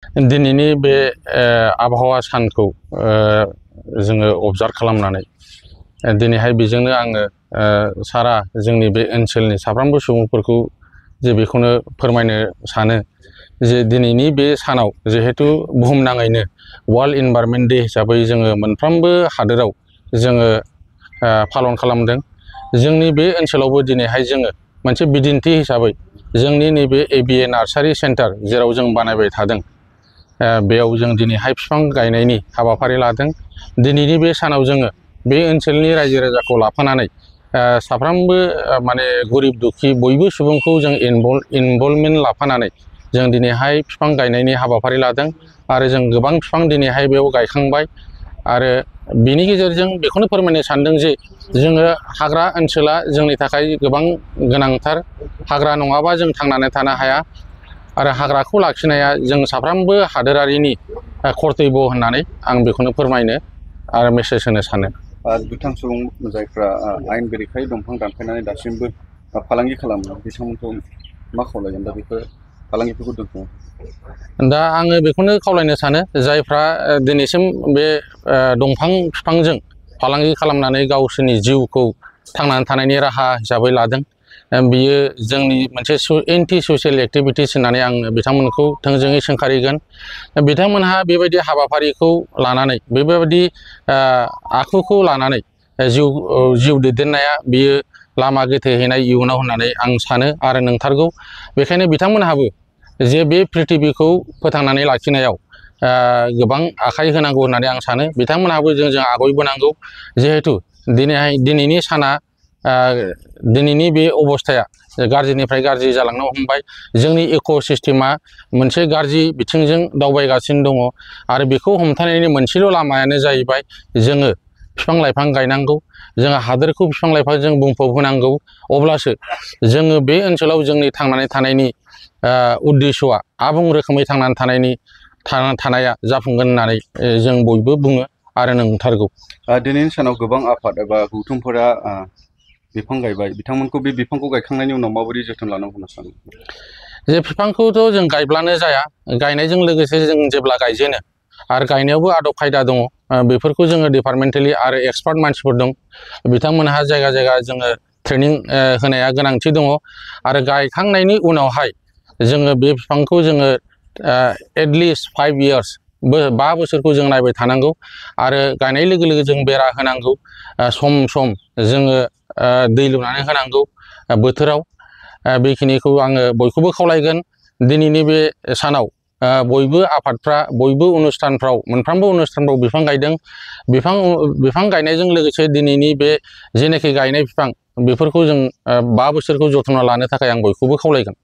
दिनैनि बे आबहावा सानखौ जोङो अबजार्भ खालामनानै दिनैहाय बेजोंनो आङो सारा जोंनि बे ओनसोलनि साफ्रोमबो सुबुंफोरखौ जे बेखौनो फोरमायनो सानो जे दिनैनि बे सानाव जिहेतु बुहुमनाङैनो वर्ल्ड इनभाइरनमेन्ट डे हिसाबै जोङो मोनफ्रोमबो हादोराव जोङो पालन खालामदों। जोंनि बे ओनसोलावबो दिनैहाय जोङो मोनसे बिदिन्थि हिसाबै जोंनि नैबे ABA नार्सारि सेन्टार जेराव जों बानायबाय थादों बेयाव जों दिनैहाय बिफां गायनायनि हाबाफारि लादों। दिनैनि बे सानाव जोङो बे ओनसोलनि रायजो राजाखौ लाफानानै साफ्रोमबो माने गरिब दुखि बयबो सुबुंखौ जों इनभल्भमेन्ट लाफानानै जों दिनैहाय बिफां गायनायनि हाबाफारि लादों आरो जों गोबां बिफां दिनैहाय बेयाव गायखांबाय। आरो बिनि गेजेरजों बेखौनो फोरमायनो सानदों जे जोङो हाग्रा ओनसोला जोंनि थाखाय गोबां गोनांथार। हाग्रा नङाबा जों थांनानै थानो हाया आरो हाग्राखौ लाखिनाया जों साफ्रोमबो हादोरारिनि कर्तब्य होननानै आं बेखौनो फोरमायनो आरो मेसेज होनो सानो। दुथां सुबुं जायफ्रा आयेन बेरेखायै दंफां दानफायनानै दासिमबो फालांगि खालामो बिथांमोनखौ मा खावलायगोन दा बेफोर फालांगिफोरखौ दोनथ'नो? दा आङो बेखौनो खावलायनो सानो जायफ्रा दिनैसिम बे दंफां बिफांजों फालांगि खालामनानै गावसोरनि जिउखौ थांनानै थानायनि राहा हिसाबै लादों बियो जोंनि मोनसे एन्टि ससियेल एक्टिभिटिस होननानै आं बिथांमोनखौ थोंजोङै सोंखारिगोन। बिथांमोनहा बेबायदि हाबाफारिखौ लानानै बेबायदि आखुखौ लानानै जिउ दैदेननाया बियो लामा गोथेहैनाय इयुनाव होननानै आं सानो आरो नंथारगौ। बेखायनो बिथांमोनहाबो जे बे प्रिथिबिखौ फोथांनानै लाखिनायाव गोबां आखाइ होनांगौ होननानै आं सानो। बिथांमोनहाबो जों आगयबोनांगौ। जिहेथु दिनैनि साना दिनैनि बे अबस्थाया गाज्रिनिफ्राय गाज्रि जालांनो हमबाय। जोंनि इक'सिस्टेमा मोनसे गाज्रि बिथिंजों दावबायगासिनो दङ आरो बेखौ हमथानायनि मोनसेल' लामायानो जाहैबाय जोङो बिफां लाइफां गायनांगौ। जोङो हादोरखौ बिफां लाइफांजों बुंफब होनांगौ। अब्लासो जोङो बे ओनसोलाव जोंनि थांनानै थानायनि उद्देश्यआ आबुं रोखोमै थांनानै थानाया जाफुंगोन होननानै जों बयबो बुङो आरो नंथारगौ। दिनैनि सानाव गोबां आफाद एबा गौथुमफोरा बिफां गायबाय। बिथांमोनखौ बे बिफांखौ गायखांनायनि उनाव माबोरै जोथोन लानांगौ होनना सानो? जे बिफांखौथ' जों गायब्लानो जाया। गायनायजों लोगोसे जों जेब्ला गायजेनो आरो गायनायावबो आदब खायदा दङ। बेफोरखौ जोङो डिपार्टमेन्टेलि आरो एक्सपार्ट मानसिफोर दं। बिथांमोनहा जायगा जायगा जोङो ट्रेनिं होनाया गोनांथि दङ आरो गायखांनायनि उनावहाय जोङो बे बिफांखौ जोङो एटलिस्ट 5 इयार्स 5 बोसोरखौ जों नायबाय थानांगौ आरो गायनाय लोगो लोगो जों बेरा होनांगौ। सम सम जोङो दै लुनानै होनांगौ बोथोराव। बेखिनिखौ आङो बयखौबो खावलायगोन। दिनैनि बे सानाव बयबो आफादफ्रा बयबो अनुस्थानफ्राव मोनफ्रोमबो अनुस्थानफ्राव बिफां गायदों। बिफां गायनायजों लोगोसे दिनैनि बे जेनाखि गायनाय बिफां बेफोरखौ जों 5 बोसोरखौ जथ्न' लानो थाखाय आं बयखौबो खावलायगोन।